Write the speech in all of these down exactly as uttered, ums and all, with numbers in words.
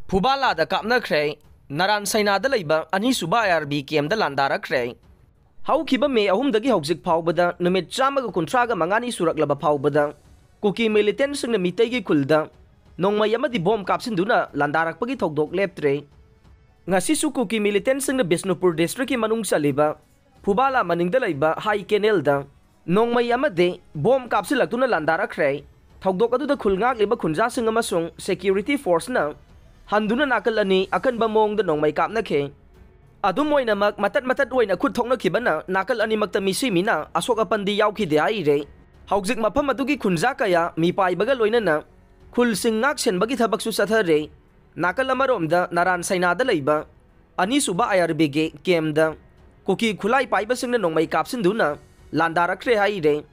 ꯐꯨꯕꯥꯂꯥꯗ ꯀꯥꯞꯅꯈ꯭ꯔꯦ꯫ ꯅꯔꯥꯟ ꯁꯩꯅꯥꯗ ꯂꯩꯕ ꯑꯅꯤꯁꯨꯕ ꯑꯥꯏ R B ꯀꯦꯝꯗ ꯂꯥꯟꯗꯥꯔꯛꯈ꯭ꯔꯦ꯫ ꯍꯧꯈꯤꯕ ꯃꯦ ꯑꯍꯨꯝꯗꯒꯤ ꯍꯧꯖꯤꯛ ꯐꯥꯎꯕꯗ ꯅꯨꯃꯤꯠ ꯆꯥꯝꯃꯒ ꯀꯨꯟꯊ꯭ꯔꯥꯒ ꯃꯉꯥꯅꯤ ꯁꯨꯔꯛꯂꯕ ꯐꯥꯎꯕꯗ ꯀꯨꯀꯤ ꯃꯤꯂꯤꯇꯦꯟꯠꯁꯤꯡꯅ ꯃꯤꯇꯩꯒꯤ ꯈꯨꯜꯗ ꯅꯣꯡꯃꯩ ꯑꯃꯗꯤ ꯕꯣꯝ ꯀꯥꯞꯁꯤꯟꯗꯨꯅ ꯂꯥꯟꯗꯥꯔꯛꯄꯒꯤ ꯊꯧꯗꯣꯛ ꯂꯦꯞꯇ꯭ꯔꯦ꯫ ꯉꯁꯤꯁꯨ ꯀꯨꯀꯤ ꯃꯤꯂꯤꯇꯦꯟꯠꯁꯤꯡꯅ ꯕꯤꯁꯅꯨꯄꯨꯔ ꯗꯤꯁꯇ꯭ꯔꯤꯛꯀꯤ ꯃꯅꯨꯡ ꯆꯜꯂꯤꯕ ꯐꯨꯕꯥꯂꯥ ꯃꯅꯤꯡꯗ ꯂꯩꯕ ꯍꯥꯏ ꯀꯦꯅꯦꯜꯗ ꯅꯣꯡꯃꯩ ꯑꯃꯗꯤ ꯕꯣꯝ ꯀꯥꯞꯁꯤꯜꯂꯛꯇꯨꯅ ꯂꯥꯟꯗꯥꯔꯛꯈ꯭ꯔꯦ꯫ ꯊꯧꯗꯣꯛ ꯑꯗꯨꯗ ꯈꯨꯜ ꯉꯥꯛꯂꯤꯕ ꯈꯨꯟꯖꯥꯁꯤꯡ ꯑꯃꯁꯨꯡ ꯁꯦꯀ꯭ꯌꯨꯔꯤꯇꯤ ꯐꯣꯔꯁꯅ ꯍꯟꯗꯨꯅ ꯅꯥꯀꯜ ꯑꯅꯤ ꯑꯀꯟꯕ ꯃꯑꯣꯡꯗ ꯅꯣꯡꯃꯩ ꯀꯥꯞꯅꯈꯤ꯫ ꯑꯗꯨꯝ ꯑꯣꯏꯅꯃꯛ, ꯃꯇꯠ ꯃꯇꯠ ꯑꯣꯏꯅ ꯈꯨꯠ ꯊꯣꯛꯅꯈꯤꯕꯅ ꯅꯥꯀꯜ ꯑꯅꯤꯃꯛꯇ ꯃꯤꯁꯤ ꯃꯤꯅꯥ ꯑꯁꯣꯛ ꯑꯄꯟꯗꯤ ꯌꯥꯎꯈꯤꯗꯦ ꯍꯥꯏꯔꯦ꯫ ꯍꯧꯖꯤꯛ ꯃꯐꯝ ꯑꯗꯨꯒꯤ ꯈꯨꯟꯖꯥ ꯀꯌꯥ ꯃꯤꯄꯥꯏꯕꯒ ꯂꯣꯏꯅꯅ ꯈꯨꯜꯁꯤꯡ ꯉꯥꯛ ꯁꯦꯟꯕꯒꯤ ꯊꯕꯛꯁꯨ ꯆꯠꯊꯔꯦ꯫ ꯅꯥꯀꯜ ꯑꯃꯔꯣꯝꯗ ꯅꯔꯥꯟ ꯁꯩꯅꯥꯗ ꯂꯩꯕ ꯑꯅꯤꯁꯨꯕ ꯑꯥꯏ ꯑꯥꯔ ꯕꯤꯒꯤ ꯀꯦꯝꯗ ꯀꯨꯀꯤ ꯈꯨꯠꯂꯥꯏ ꯄꯥꯏꯕꯁꯤꯡꯅ ꯅꯣꯡꯃꯩ ꯀꯥꯞꯁꯤꯟꯗꯨꯅ ꯂꯥꯟꯗꯥꯔꯛꯈ꯭ꯔꯦ ꯍꯥꯏꯔꯦ꯫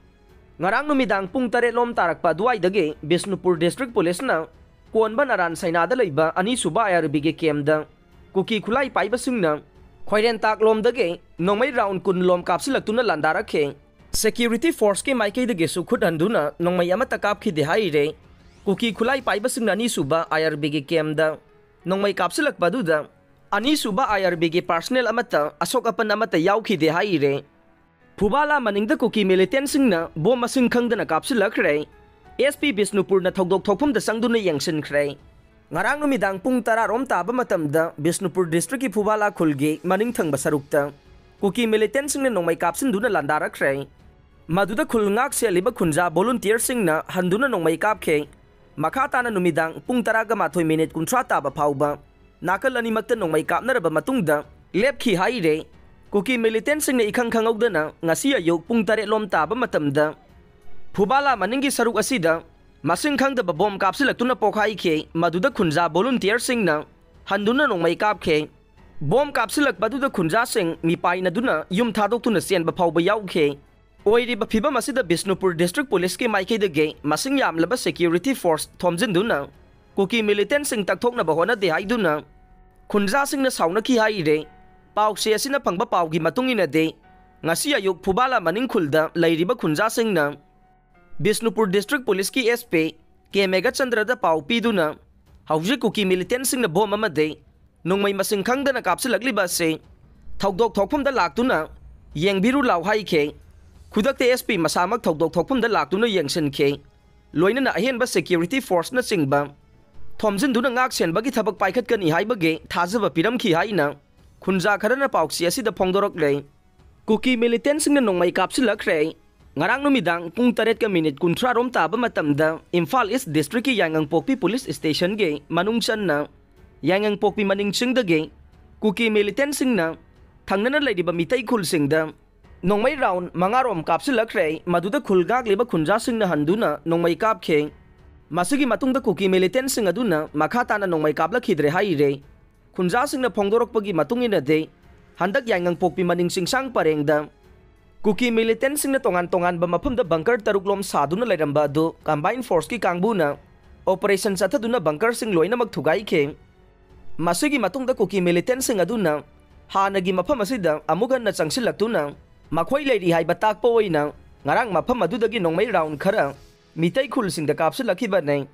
ꯉꯔꯥꯡ ꯅꯨꯃꯤꯗꯥꯡ ꯄꯨꯡ ꯇꯔꯦꯠ ꯂꯣꯝ ꯇꯥꯔꯛꯄ ꯑꯗꯨꯋꯥꯏꯗꯒꯤ ꯕꯤꯁꯅꯨꯄꯨꯔ ꯗꯤꯁꯇ꯭ꯔꯤꯛ ꯄꯨꯂꯤꯁꯅ ꯀꯣꯟꯕ ꯅꯔꯥꯟ ꯁꯩꯅꯥꯗ ꯂꯩꯕ ꯑꯅꯤꯁꯨꯕ ꯑꯥꯏ ꯑꯥꯔ ꯕꯤꯒꯤ ꯀꯦꯝꯗ ꯀꯨꯀꯤ ꯈꯨꯠꯂꯥꯏ ꯄꯥꯏꯕꯁꯤꯡꯅ ꯈ꯭ꯋꯥꯏꯔꯦꯟꯇꯥꯛꯂꯣꯝꯗꯒꯤ ꯅꯣꯡꯃꯩ ꯔꯥꯎꯟ ꯀꯨꯟ ꯂꯣꯝ ꯀꯥꯞꯁꯤꯜꯂꯛꯇꯨꯅ ꯂꯥꯟꯗꯥꯔꯛꯈꯤ꯫ ꯁꯦꯀ꯭ꯌꯨꯔꯤꯇꯤ ꯐꯣꯔꯁꯀꯤ ꯃꯥꯏꯀꯩꯗꯒꯤꯁꯨ ꯈꯨꯠ ꯍꯟꯗꯨꯅ ꯅꯣꯡꯃꯩ ꯑꯃꯠꯇ ꯀꯥꯞꯈꯤꯗꯦ ꯍꯥꯏꯔꯦ꯫ ꯀꯨꯀꯤ ꯈꯨꯠꯂꯥꯏ ꯄꯥꯏꯕꯁꯤꯡꯅ ꯑꯅꯤꯁꯨꯕ ꯑꯥꯏ ꯑꯥꯔ ꯕꯤꯒꯤ ꯀꯦꯝꯗ ꯅꯣꯡꯃꯩ ꯀꯥꯞꯁꯤꯜꯂꯛꯄ ꯑꯗꯨꯗ ꯑꯅꯤꯁꯨꯕ ꯑꯥꯏ ꯑꯥꯔ ꯕꯤꯒꯤ ꯄꯥꯔꯁꯅꯦꯜ ꯑꯃꯠꯇ ꯑꯁꯣꯛ ꯑꯄꯟ ꯑꯃꯠꯇ ꯌꯥꯎꯈꯤꯗꯦ ꯍꯥꯏꯔꯦ꯫ ꯐꯨꯕꯥꯂꯥ ꯃꯅꯤꯡꯗ ꯀꯨꯀꯤ ꯃꯤꯂꯤꯇꯦꯟꯠꯁꯤꯡꯅ ꯕꯣꯝ ꯃꯁꯤꯡ ꯈꯪꯗꯅ ꯀꯥꯞꯁꯤꯜꯂꯛꯈ꯭ꯔꯦ꯫ ꯑꯦꯁ ꯄꯤ ꯕꯤꯁꯅꯨꯄꯨꯔꯅ ꯊꯧꯗꯣꯛ ꯊꯣꯛꯐꯝꯗ ꯆꯪꯗꯨꯅ ꯌꯦꯡꯁꯤꯟꯈ꯭ꯔꯦ꯫ ꯉꯔꯥꯡ ꯅꯨꯃꯤꯗꯥꯡ ꯄꯨꯡ ꯇꯔꯥ ꯔꯣꯝ ꯇꯥꯕ ꯃꯇꯝꯗ ꯕꯤꯁꯅꯨꯄꯨꯔ ꯗꯤꯁꯇ꯭ꯔꯤꯛꯀꯤ ꯐꯨꯕꯥꯂꯥ ꯈꯨꯜꯒꯤ ꯃꯅꯤꯡ ꯊꯪꯕ ꯁꯔꯨꯛꯇ ꯀꯨꯀꯤ ꯃꯤꯂꯤꯇꯦꯟꯠꯁꯤꯡꯅ ꯅꯣꯡꯃꯩ ꯀꯥꯞꯁꯤꯟꯗꯨꯅ ꯂꯥꯟꯗꯥꯔꯛꯈ꯭ꯔꯦ꯫ ꯃꯗꯨꯗ ꯈꯨꯜ ꯉꯥꯛ ꯁꯦꯜꯂꯤꯕ ꯈꯨꯟꯖꯥ ꯚꯣꯂꯨꯟꯇꯤꯌꯔꯁꯤꯡꯅ ꯍꯟꯗꯨꯅ ꯅꯣꯡꯃꯩ ꯀꯥꯞꯈꯤ꯫ ꯃꯈꯥ ꯇꯥꯅ ꯅꯨꯃꯤꯗꯥꯡ ꯄꯨꯡ ꯇꯔꯥꯒ ꯃꯥꯊꯣꯏ ꯃꯤꯅꯤꯠ ꯀꯨꯟꯊ꯭ꯔꯥ ꯇꯥꯕ ꯐꯥꯎꯕ ꯅꯥꯀꯜ ꯑꯅꯤꯃꯛꯇ ꯅꯣꯡꯃꯩ ꯀꯥꯞꯅꯔꯕ ꯃꯇꯨꯡꯗ ꯂꯦꯞꯈꯤ ꯍꯥꯏꯔꯦ꯫ ꯀꯨꯀꯤ ꯃꯤꯂꯤꯇꯦꯟꯠꯁꯤꯡꯅ ꯏꯈꯪ ꯈꯪꯍꯧꯗꯅ ꯉꯁꯤ ꯑꯌꯨꯛ ꯄꯨꯡ ꯇꯔꯦꯠ ꯂꯣꯝ ꯇꯥꯕ ꯃꯇꯝꯗ ꯐꯨꯕꯥꯂꯥ ꯃꯅꯤꯡꯒꯤ ꯁꯔꯨꯛ ꯑꯁꯤꯗ ꯃꯁꯤꯡ ꯈꯪꯗꯕ ꯕꯣꯝ ꯀꯥꯞꯁꯤꯜꯂꯛꯇꯨꯅ ꯄꯣꯛꯈꯥꯏꯈꯤ꯫ ꯃꯗꯨꯗ ꯈꯨꯟꯖꯥ ꯚꯣꯂꯨꯟꯇꯤꯌꯔꯁꯤꯡꯅ ꯍꯟꯗꯨꯅ ꯅꯣꯡꯃꯩ ꯀꯥꯞꯈꯤ꯫ ꯕꯣꯝ ꯀꯥꯞꯁꯤꯜꯂꯛꯄꯗꯨꯗ ꯈꯨꯟꯖꯥꯁꯤꯡ ꯃꯤꯄꯥꯏꯅꯗꯨꯅ ꯌꯨꯝ ꯊꯥꯗꯣꯛꯇꯨꯅ ꯆꯦꯟꯕ ꯐꯥꯎꯕ ꯌꯥꯎꯈꯤ꯫ ꯑꯣꯏꯔꯤꯕ ꯐꯤꯕꯝ ꯑꯁꯤꯗ ꯕꯤꯁꯅꯨꯄꯨꯔ ꯗꯤꯁꯇ꯭ꯔꯤꯛ ꯄꯨꯂꯤꯁꯀꯤ ꯃꯥꯏꯀꯩꯗꯒꯤ ꯃꯁꯤꯡ ꯌꯥꯝꯂꯕ ꯁꯦꯀ꯭ꯌꯨꯔꯤꯇꯤ ꯐꯣꯔꯁ ꯊꯣꯝꯖꯤꯟꯗꯨꯅ ꯀꯨꯀꯤ ꯃꯤꯂꯤꯇꯦꯟꯠꯁꯤꯡ ꯇꯛꯊꯣꯛꯅꯕ ꯍꯣꯠꯅꯗꯦ ꯍꯥꯏꯗꯨꯅ ꯈꯨꯟꯖꯥꯁꯤꯡꯅ ꯁꯥꯎꯅꯈꯤ ꯍꯥꯏꯔꯦ꯫ ꯄꯥꯎꯆꯦ ꯑꯁꯤꯅ ꯐꯪꯕ ꯄꯥꯎꯒꯤ ꯃꯇꯨꯡ ꯏꯟꯅꯗꯤ, ꯉꯁꯤ ꯑꯌꯨꯛ ꯐꯨꯕꯥꯂꯥ ꯃꯅꯤꯡ ꯈꯨꯜꯗ ꯂꯩꯔꯤꯕ ꯈꯨꯟꯖꯥꯁꯤꯡꯅ ꯕꯤꯁꯅꯨꯄꯨꯔ ꯗꯤꯁꯇ꯭ꯔꯤꯛ ꯄꯨꯂꯤꯁꯀꯤ ꯑꯦꯁ ꯄꯤ ꯀꯦ ꯃꯦꯘꯆꯟꯗ꯭ꯔꯗ ꯄꯥꯎ ꯄꯤꯗꯨꯅ ꯍꯧꯖꯤꯛ ꯀꯨꯀꯤ ꯃꯤꯂꯤꯇꯦꯟꯁꯤꯡꯅ ꯕꯣꯝ ꯑꯃꯗꯤ ꯅꯣꯡꯃꯩ ꯃꯁꯤꯡ ꯈꯪꯗꯅ ꯀꯥꯞꯁꯤꯜꯂꯛꯂꯤꯕ ꯑꯁꯤ ꯊꯧꯗꯣꯛ ꯊꯣꯛꯐꯝꯗ ꯂꯥꯛꯇꯨꯅ ꯌꯦꯡꯕꯤꯔꯨ ꯂꯥꯎ ꯍꯥꯏꯈꯤ꯫ ꯈꯨꯗꯛꯇ ꯑꯦꯁ ꯄꯤ ꯃꯁꯥꯃꯛ ꯊꯧꯗꯣꯛ ꯊꯣꯛꯐꯝꯗ ꯂꯥꯛꯇꯨꯅ ꯌꯦꯡꯁꯤꯟꯈꯤ꯫ ꯂꯣꯏꯅꯅ ꯑꯍꯦꯟꯕ ꯁꯦꯀ꯭ꯌꯨꯔꯤꯇꯤ ꯐꯣꯔꯁꯅꯆꯤꯡꯕ ꯊꯣꯝꯖꯤꯟꯗꯨꯅ ꯉꯥꯛ ꯁꯦꯟꯕꯒꯤ ꯊꯕꯛ ꯄꯥꯏꯈꯠꯀꯅꯤ ꯍꯥꯏꯕꯒꯤ ꯊꯥꯖꯕ ꯄꯤꯔꯝꯈꯤ ꯍꯥꯏꯅ ꯈꯨꯟꯖꯥ ꯈꯔꯅ ꯄꯥꯎꯆꯦ ꯑꯁꯤꯗ ꯐꯣꯡꯗꯣꯔꯛꯂꯦ꯫ ꯀꯨꯀꯤ ꯃꯤꯂꯤꯇꯦꯟꯁꯤꯡꯅ ꯅꯣꯡꯃꯩ ꯀꯥꯞꯁꯤꯜꯂꯛꯈ꯭ꯔꯦ꯫ ꯉꯔꯥꯡ ꯅꯨꯃꯤꯗꯥꯡ ꯄꯨꯡ ꯇꯔꯦꯠꯀ ꯃꯤꯅꯤꯠ ꯀꯨꯟꯊ꯭ꯔꯥ ꯔꯣꯝ ꯇꯥꯕ ꯃꯇꯝꯗ ꯏꯝꯐꯥꯜ ꯏꯁ ꯗꯤꯁꯇ꯭ꯔꯤꯛꯀꯤ ꯌꯥꯏꯉꯪꯄꯣꯛꯄꯤ ꯄꯨꯂꯤꯁ ꯁ꯭ꯇꯦꯁꯟꯒꯤ ꯃꯅꯨꯡ ꯆꯟꯅ ꯌꯥꯏꯉꯪꯄꯣꯛꯄꯤ ꯃꯅꯤꯡ ꯆꯤꯡꯗꯒꯤ ꯀꯨꯀꯤ ꯃꯤꯂꯤꯇꯦꯟꯁꯤꯡꯅ ꯊꯪꯅꯅ ꯂꯩꯔꯤꯕ ꯃꯤꯇꯩ ꯈꯨꯜꯁꯤꯡꯗ ꯅꯣꯡꯃꯩ ꯔꯥꯎꯟ ꯃꯉꯥ ꯔꯣꯝ ꯀꯥꯞꯁꯤꯜꯂꯛꯈ꯭ꯔꯦ꯫ ꯃꯗꯨꯗ ꯈꯨꯜ ꯉꯥꯛꯂꯤꯕ ꯈꯨꯟꯖꯥꯁꯤꯡꯅ ꯍꯟꯗꯨꯅ ꯅꯣꯡꯃꯩ ꯀꯥꯞꯈꯤ꯫ ꯃꯁꯤꯒꯤ ꯃꯇꯨꯡꯗ ꯀꯨꯀꯤ ꯃꯤꯂꯤꯇꯦꯟꯁꯤꯡ ꯑꯗꯨꯅ ꯃꯈꯥ ꯇꯥꯅ ꯅꯣꯡꯃꯩ ꯀꯥꯞꯂꯛꯈꯤꯗ꯭ꯔꯦ ꯍꯥꯏꯔꯦ꯫ ꯈꯨꯟꯖꯥꯁꯤꯡꯅ ꯐꯣꯡꯗꯣꯔꯛꯄꯒꯤ ꯃꯇꯨꯡ ꯏꯟꯅꯗꯤ, ꯍꯟꯗꯛ ꯌꯥꯏꯉꯪꯄꯣꯛꯄꯤ ꯃꯅꯤꯡ ꯆꯤꯡꯁꯥꯡ ꯄꯔꯦꯡꯗ ꯀꯨꯀꯤ ꯃꯤꯂꯤꯇꯦꯟꯁꯤꯡꯅ ꯇꯣꯉꯥꯟ ꯇꯣꯉꯥꯟꯕ ꯃꯐꯝꯗ ꯕꯪꯀꯔ ꯇꯔꯨꯛ ꯂꯣꯝ ꯁꯥꯗꯨꯅ ꯂꯩꯔꯝꯕ ꯑꯗꯨ ꯀꯝꯕꯥꯏꯟ ꯐꯣꯔꯁꯀꯤ ꯀꯥꯡꯕꯨꯅ ꯑꯣꯄꯔꯦꯁꯟ ꯆꯠꯊꯗꯨꯅ ꯕꯪꯀꯔꯁꯤꯡ ꯂꯣꯏꯅꯃꯛ ꯊꯨꯒꯥꯏꯈꯤ꯫ ꯃꯁꯤꯒꯤ ꯃꯇꯨꯡꯗ ꯀꯨꯀꯤ ꯃꯤꯂꯤꯇꯦꯟꯁꯤꯡ ꯑꯗꯨꯅ ꯍꯥꯟꯅꯒꯤ ꯃꯐꯝ ꯑꯁꯤꯗ ꯑꯃꯨꯛ ꯍꯟꯅ ꯆꯪꯁꯤꯜꯂꯛꯇꯨꯅ ꯃꯈꯣꯏ ꯂꯩꯔꯤ ꯍꯥꯏꯕ ꯇꯥꯛꯄ ꯑꯣꯏꯅ ꯉꯔꯥꯡ ꯃꯐꯝ ꯑꯗꯨꯗꯒꯤ ꯅꯣꯡꯃꯩ ꯔꯥꯎꯟ ꯈꯔ ꯃꯤꯇꯩ ꯈꯨꯜꯁꯤꯡꯗ ꯀꯥꯞꯁꯤꯜꯂꯛꯈꯤꯕꯅꯤ꯫